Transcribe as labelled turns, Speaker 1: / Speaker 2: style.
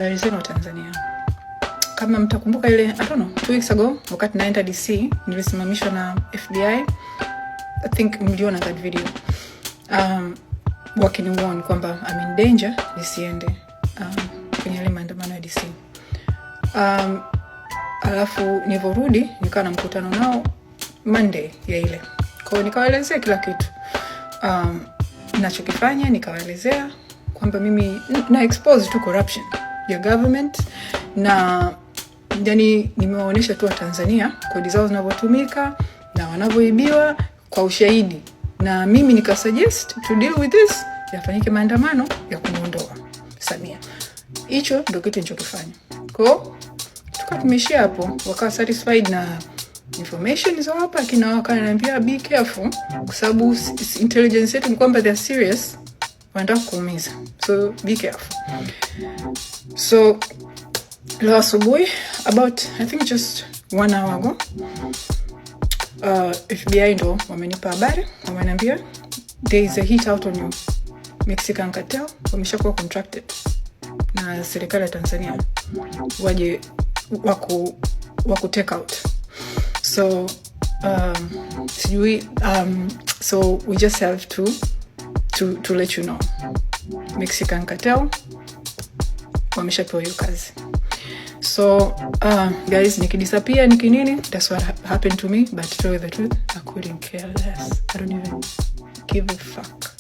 Speaker 1: Habari zenu wa Tanzania. Kama mtakumbuka ile, I don't know, 2 weeks ago wakati naenda DC nilisimamishwa na FBI. I think mliona that video. Wakini warn kwamba I'm in danger nisiende kwenye yale maandamano ya DC. Alafu nilivyorudi nikawa na mkutano nao Monday ya ile. Kwa hiyo nikawaelezea kila kitu nachokifanya, nikawaelezea kwamba mimi na expose tu corruption ya government na yani nimewaonyesha tu Watanzania kodi zao zinavyotumika na wanavyoibiwa kwa ushahidi, na mimi nikasuggest to deal with this yafanyike maandamano ya kumwondoa Samia. Hicho ndio kitu nilichokifanya. Kwa tukawa tumeishia hapo, wakawa satisfied na information nilizowapa, lakini nao wakawa wananiambia be careful, kwa sababu intelligence yetu ni kwamba they are serious, wanataka kuumiza, so be careful. So leo asubuhi, about I think just one hour ago, FBI ndo wamenipa habari, wameniambia there is a hit out on you. Mexican cartel wameshakuwa contracted na serikali ya Tanzania waje waku take out. So sijui, so we just have to let you know Mexican cartel wameshapewa hiyo kazi. So guys, nikidisappear nikinini, that's what happened to me. But to tell you the truth, I couldn't care less. I don't even give a fuck.